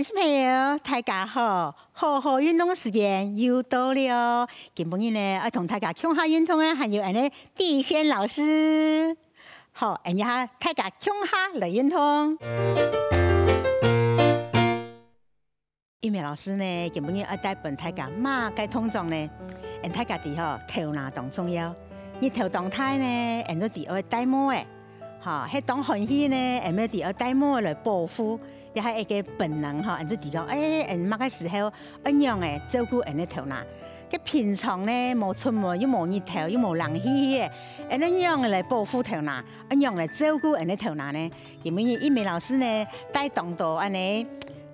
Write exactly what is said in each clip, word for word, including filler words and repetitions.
小朋友，大家好！好好運動个時間又到了。今晡日呢，愛同大家共下運動个還有𠊎等个地仙老師。好，𠊎等大家共下來運動。玉美老師呢，今晡日愛帶分大家麼个動作呢？𠊎等大家知吼，頭那當重要。日頭當大呢，𠊎等就知愛戴帽仔。 吼，係當寒氣呢，𠊎等愛戴帽仔來保護，這係一個本能吼，𠊎等就知講，欸，𠊎等麼个時候愛仰仔照顧𠊎等个頭那。該平常呢，無出門，又無日頭，又無冷氣个，𠊎等愛仰仔來保護頭那，愛仰仔來照顧𠊎等个頭那呢？今晡日玉美老師呢，帶當多恁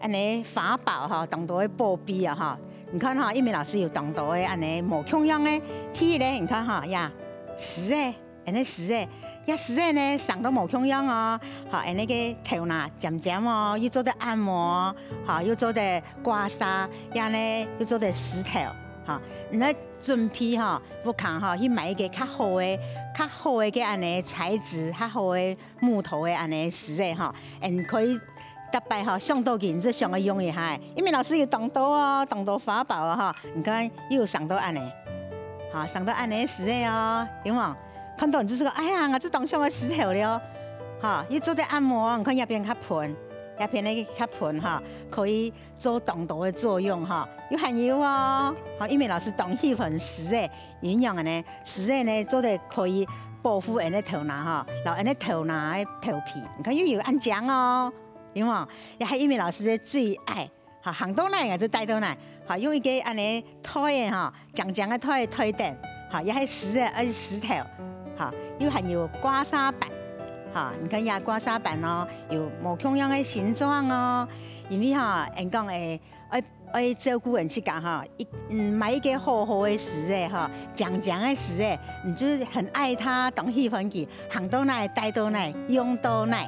仔，恁仔法寶吼，當多个寶貝啊吼。你看吼，玉美老師有當多个恁仔無共樣个。第一呢，你看吼，呀，梳仔， 𠊎等个梳仔，這梳仔呢，生到無共樣哦。吼，𠊎等个頭那尖尖哦，又做得按摩，吼，又做得刮痧，這呢又做得梳頭，吼。你愛準備吼，屋下吼去買一個較好个、較好个該恁仔材質、較好个木頭个恁仔梳仔吼，𠊎等可以 逐擺吼，想到佢，你就想愛用一下。玉美老師有當多哦，當多法寶哦吼。你看，又有生到恁仔，吼，生到恁仔个梳仔哦，有無？看到你就係講，哎呀，𠊎就當想愛梳頭了，吼，又做得按摩哦。你看這片較平，這片个較平吼，可以做當多个作用吼，又還有哦。吼，玉美老師當喜歡梳仔，有影恁仔，梳仔呢做得可以保護𠊎等个頭那吼，然後𠊎等个頭那个頭皮，你看又有恁靚哦。 有無？這係玉美老師个最愛。吼，行到哪𠊎就帶到哪。吼，用一個恁仔袋仔吼，靚靚个袋袋等。吼，這係梳仔，愛梳頭。吼，又還有刮痧板。吼，你看這刮痧板哦，有無共樣个形狀哦。因為吼，𠊎等講，欸，愛 愛照顧𠊎等自家吼，一，嗯，買一個好好个梳仔吼，靚靚个梳仔，你就很愛它，當喜歡佢，行到哪帶到哪，用到哪。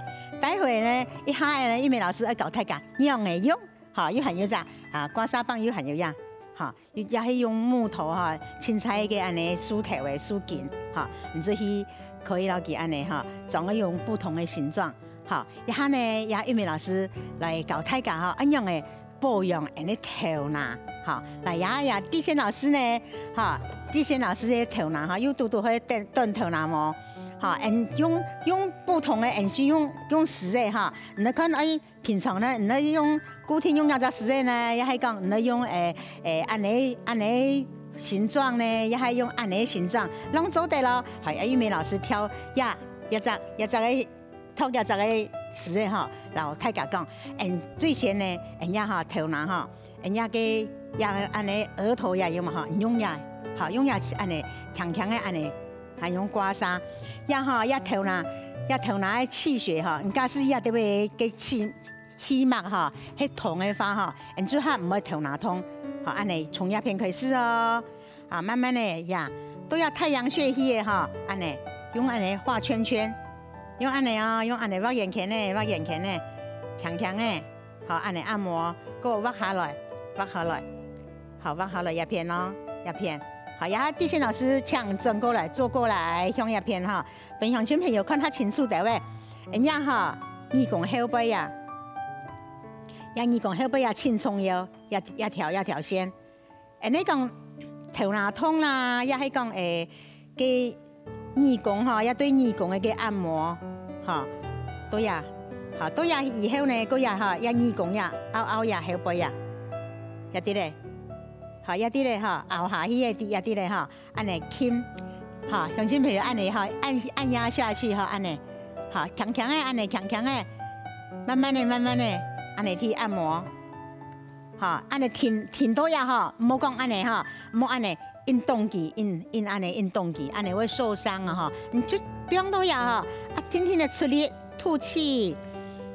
待會呢，一下仔呢，玉美老師愛教大家仰仔用，吼，又還有隻啊，刮痧板又還有呀，吼，又也係用木頭吼，清采个恁仔梳頭个梳巾，吼，你就去可以摎佢恁仔吼，裝个用不同个形狀，吼，一下呢，也玉美老師來教大家吼，恁仰仔 保養𠊎等个頭那，吼，來呀呀，地仙老師呢，吼，地仙老師个頭那吼，又拄拄好短短頭那無，吼，𠊎等用用不同个，𠊎等係用用梳仔吼，你看，欸，平常呢，你用固定用這隻梳仔呢，也係講你用欸欸恁仔恁仔形狀呢，也係用恁仔形狀，攏做得咯。好，玉美老師挑呀，這隻這隻个 托這隻个梳仔吼，摎大家講，𠊎等最先呢，𠊎等這吼頭那吼，𠊎等這个這恁仔額頭這有無吼，用這，吼，用這恁仔輕輕个恁仔，還用刮痧，這吼這頭那，這頭那个氣血吼，你假使這特別个氣氣脈吼，係通个話吼，𠊎等就較毋會頭那痛，吼，恁仔從這片開始哦。 啊，慢慢仔呀，到這太陽穴去个吼，恁仔，用恁仔畫圈圈，用恁仔哦，用恁仔畫圓圈仔，畫圓圈仔，輕輕仔，好，恁仔按摩，過畫下來，畫下來，好，畫下來這片哦，這片，好，這下地仙老師請轉過來，坐過來，向這片吼，分鄉親朋友看較清楚兜仔，恁仔吼，耳公後背啊，這耳公後背啊，盡重要，這這條這條線。 恁仔講頭那痛啦，也係講欸，个耳公吼，也對耳公个个按摩，吼，對呀，吼，對呀以後呢，過呀吼，這耳公呀，拗拗呀，後背呀，也得咧，吼，也得咧吼，拗下去个，也得咧吼，恁仔輕，吼，鄉親朋友恁仔吼，按按壓下去吼，恁仔，吼，輕輕个，恁仔輕輕个，慢慢个，慢慢个，恁仔去按摩。 吼，恁仔停停到這吼，毋好講恁仔吼，毋好恁仔硬擋佢，硬硬恁仔硬擋佢，恁仔會受傷啊吼。你就放到這吼，啊，定定仔出力吐氣，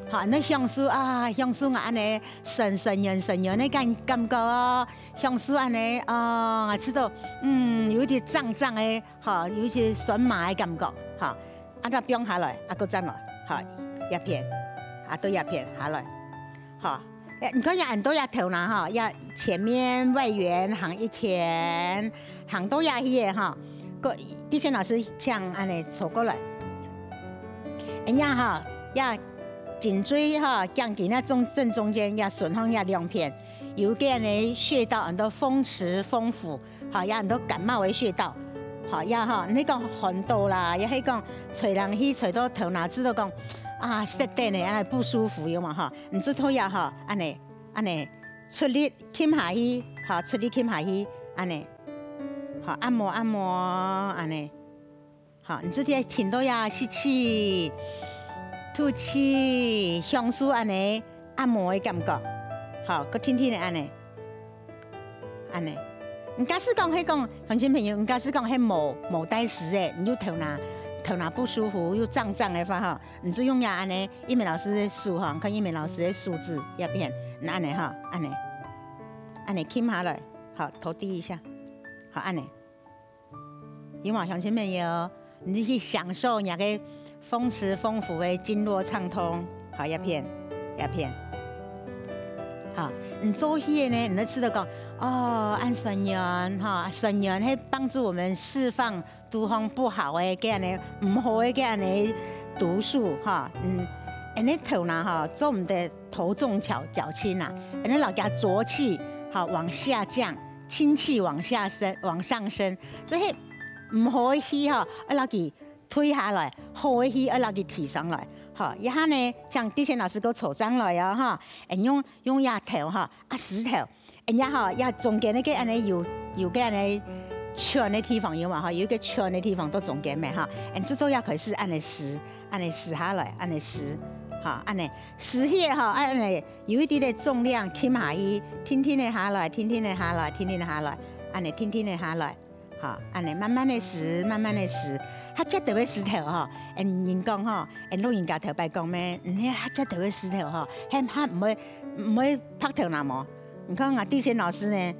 吼，你享受啊，享受啊恁仔酸酸軟酸軟个感感覺哦，享受恁仔哦，𠊎知道，嗯，有一點脹脹个，吼，有一些酸麻个感覺，吼，啊，再放下來，啊，過轉來，吼，這片，啊，到這片下來，吼。 欸，你看這恁多這頭那吼，這前面外緣行一圈，行到這去个吼，過，地仙老師請恁仔坐過來。恁仔吼，這頸椎哈，頸根个中正中間也順向也兩片，有个呢穴道很多風池風府，哈，也很多感冒的穴道，哈，也哈，你講寒到啦，也係講吹冷氣吹到頭那知道講啊，塞等呢，啊不舒服有嘛哈，你就頭也哈，恁呢恁呢出力撳下去，哈，出力撳下去，恁呢，好按摩按摩，恁呢。 好，你就聽到呀，吸氣、吐氣，享受恁呢按摩个感覺。好，佢定定个恁呢，恁呢。你假使講係講，鄉親朋友，你假使講係無無帶屎个，你又頭那頭那不舒服又脹脹个話吼，你就用呀恁呢，一鳴老師个手吼，你看一鳴老師个手指這片，恁呢吼，恁呢，恁呢撳下來，好，頭低一下，好，恁呢。 有無鄉親朋友？你去享受你个風池風府个經絡暢通，好，這片，這片。好，你做起个呢，你就知道講，哦，恁酸軟，哈，酸軟係幫助我們釋放肚項不好个，个恁呢，毋好个，个恁呢毒素，哈，嗯，恁呢頭那哈，做毋得頭重腳輕啊，恁呢摎佢濁氣，哈，往下降，清氣往下升，往上升， 所以毋好个氣吼，愛摎佢退下來，好个氣愛摎佢提上來。好，這下呢，像之前老師个坐正來哦，哈，用用這頭哈，啊屎頭，人家哈，這中間該个恁呢有有个恁呢圈个地方有嘛哈，有一個圈个地方到中間咩哈，人這都也可以係恁呢屎，恁呢屎下來，恁呢屎，哈，恁呢屎血哈，恁呢有一點點重量撳下去，定定个下來，定定个下來，定定个下來，恁呢定定个下來。 哈，恁呢慢慢个屎，慢慢个屎，較遽兜个屎頭吼，人講吼，人老人家頭擺講咩，你較遽兜个屎頭吼，還較毋會毋會拍頭那毛。你看啊，地仙老師呢，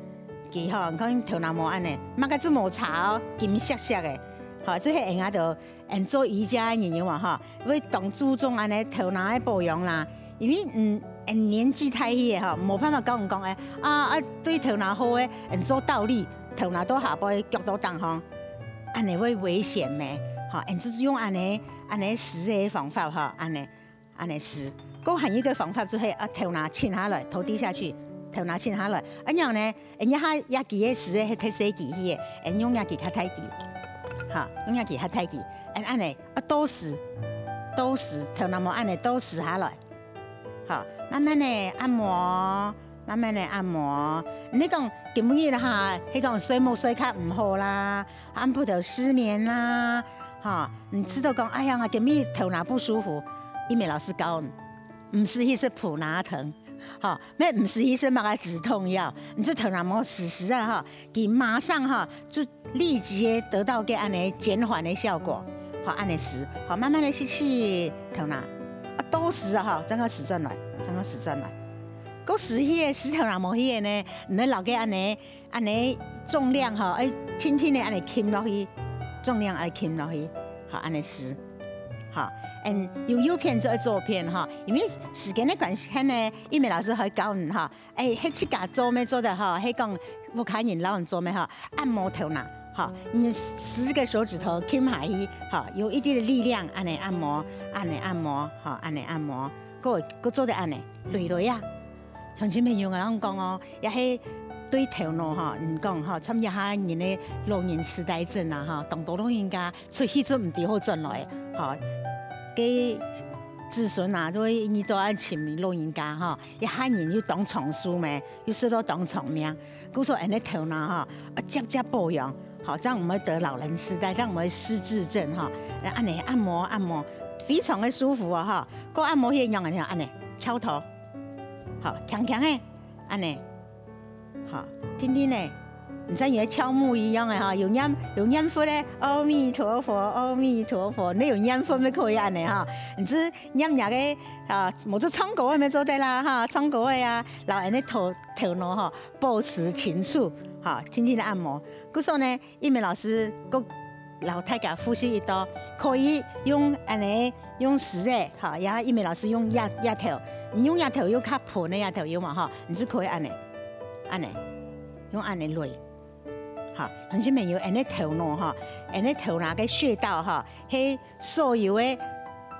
佢吼，你看頭那毛恁呢，麼个都無擦哦，金閃閃个，吼，這係人家都 人做瑜伽个人有無吼，會當注重恁呢頭那个保養啦。因為嗯，人年紀大去个吼，無辦法講講誒，啊啊對頭那好誒，人做倒立，頭那到下背，腳到頂項，恁呢會危險咩？吼，人就用恁呢恁呢屎个方法吼，恁呢。 恁呢屎。過還有一個方法就係啊，頭那沉下來，頭低下去，頭那沉下來。恁樣呢，人家下這支个屎係忒細支去个，人用這支較大支，哈，用這支較大支，恁恁呢啊，倒屎，倒屎，頭那毛恁呢倒屎下來，好，慢慢个按摩，慢慢个按摩。你講今日哈，係講睡目睡較毋好啦， 暗晡頭失眠啦，吼，你知道講，哎呀，𠊎今日頭那不舒服，一鳴老師教你，毋使去食普拿疼，吼，乜毋使去食麼个止痛藥，你就頭那毛屎屎啊，吼，佢馬上吼就立即得到个恁呢減緩的效果，吼，恁呢屎，好，慢慢的吸氣，頭那，啊，倒屎啊，吼，正个屎轉來，正个屎轉來，過屎去个屎頭那無去个呢，你摎个恁呢 恁呢重量吼，愛定定个恁呢撳落去，重量愛撳落去，好，恁呢屎，好，嗯，用右片做左片吼，因為時間个關係呢，玉美老師會教你吼，哎，係自家做乜做得吼，係講屋下人摎你做乜吼，按摩頭那，吼，你十個手指頭撳下去，吼，有一點的力量，恁呢按摩，恁呢按摩，吼，恁呢按摩，過過做得恁呢，累累啊。 鄉親朋友，𠊎同你講哦，也係對頭腦吼，你講吼，像這下人个老人痴呆症啊，吼，當多老人家出去就毋知好轉來，吼，該子孫啊，就會遇到愛尋老人家吼，這下人又當長壽咩，又食到當長命，故所恁呢頭那吼，愛輒輒保養，吼，正毋會得老人痴呆，正毋會失智症吼。恁呢按摩按摩，非常个舒服哦，吼，過按摩該樣个恁呢，翹頭。 好，輕輕个，恁呢，好，定定个，你像有敲木魚樣个哈，有念有念佛个，阿彌陀佛，阿彌陀佛，你有念佛乜可以恁呢哈，你只念若个啊，無就唱歌个乜做得啦哈，唱歌个啊，然後恁呢頭頭腦哈，保持清楚，哈，定定个按摩。故所呢， 玉美老師，過摎大家複習一到，可以用恁呢，用屎仔，哈，也玉美老師用壓壓頭，你用壓頭又較膨个壓頭有無哈？你就可以恁呢，恁呢，用恁呢摎，哈，鄉親朋友，恁呢頭腦哈，恁呢頭那个穴道哈，係所有个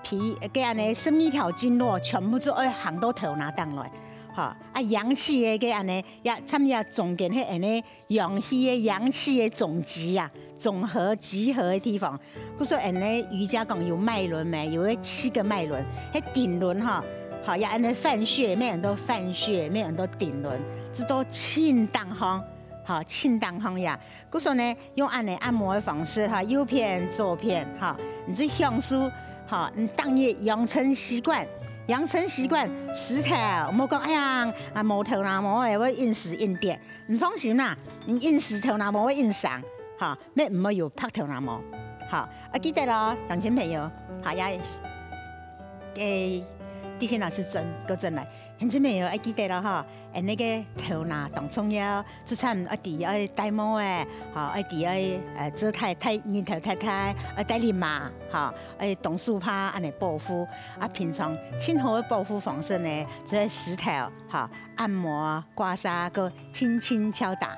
皮个恁呢十二條經絡全部都愛行到頭那頂來，吼，啊，陽氣个个恁呢，也參也中間係恁呢陽氣个陽氣个總集啊，總和集合个地方。故所恁呢瑜伽講有脈輪咩？有个七个脈輪，係頂輪吼，吼，也恁呢犯穴，乜恁多犯穴，乜恁多頂輪，這都盡當方，吼，盡當方呀。 故所呢，用恁呢按摩个方式哈，右片、左片哈，你就享受哈，你逐日養成習慣，養成習慣，時頭，莫講哎呀，啊無頭那毛个，會應時應跌。你放心啦，你應時頭那毛會應生，哈，乜毋會有白頭那毛，哈，啊記得咯，鄉親朋友，哈，也，誒，地線老師轉，過轉來，鄉親朋友愛記得咯哈，誒，該个頭那當重要。 出門愛知愛戴帽仔，吼，愛知愛，呃，遮太，太，日頭太太，愛戴笠仔，吼，愛擋手帕，恁呢保護。啊，平常盡好个保護方式呢，就係石頭，吼，按摩、刮痧，佮輕輕敲打，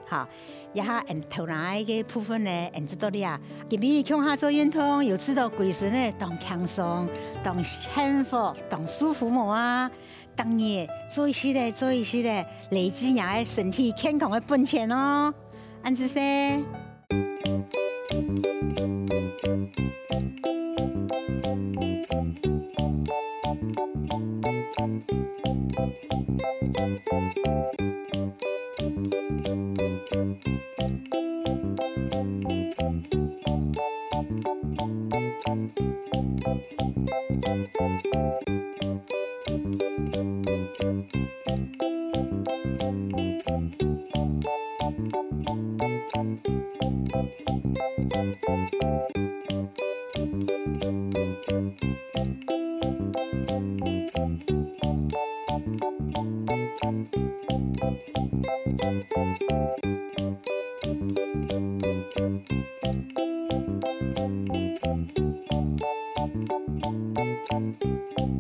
吼。這下𫣆頭那个部分呢，𫣆就到這啊。今日共下做運動，有試著歸身呢，當輕鬆，當幸福，當舒服無啊？ 逐日做一息仔，做一息仔，累積若个身體健康个本錢哦。恁仔細。